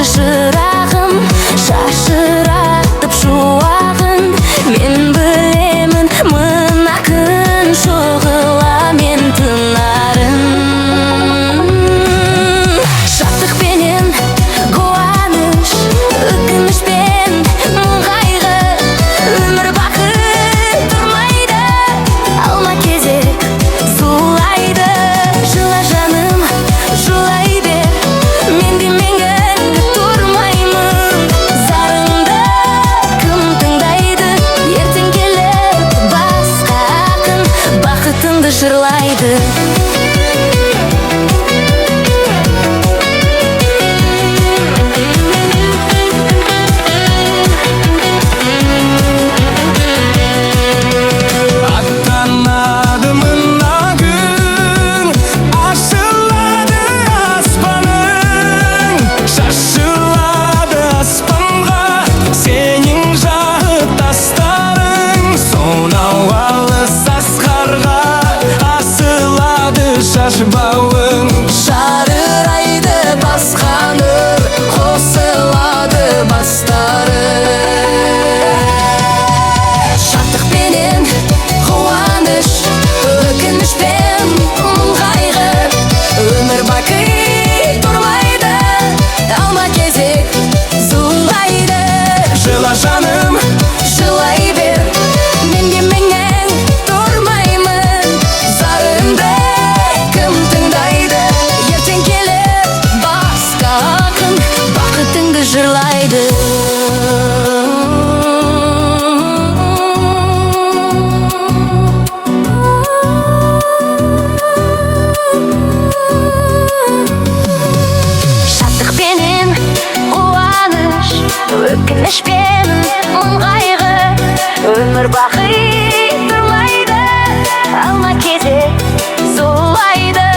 Жылашы, шырағым, шашыратып шуағын. Мен білемін, мына күн шұғыламен тынарын. Шаттықпенен қуаныш, өкінішпен мұң, қайғы. Өмір бақи тұрмайды, алма кезек зулайды. Жыла, жаным, жылай бер, мен де мәңгі тұрмаймын. Зарыңды кім тыңдайды? Ертең келіп басқа ақын бақытыңды жырлайды. Аттанады мына күн, ашылады аспаның, шашылады аспанға сенің жартастарың. Сонау алыс асқарға асылады шашбауың. Жарырайды басқа нұр, қосылады бастары. Шаттықпенен қуаныш, өкінішпен мұң, қайғы. Өмір бақи тұрмайды, алма кезек зулайды. Жыла, жаным, Жылай бер, мен де мәңгі тұрмаймын. Зарымды кім тыңдайды? Ертең келіп басқа ақын бақытыңды жырлайды. Шаттықпенен қуаныш, өкінішпен мұң, қайғы. Өмір бақи тұрмайды, алма кезек зулайды.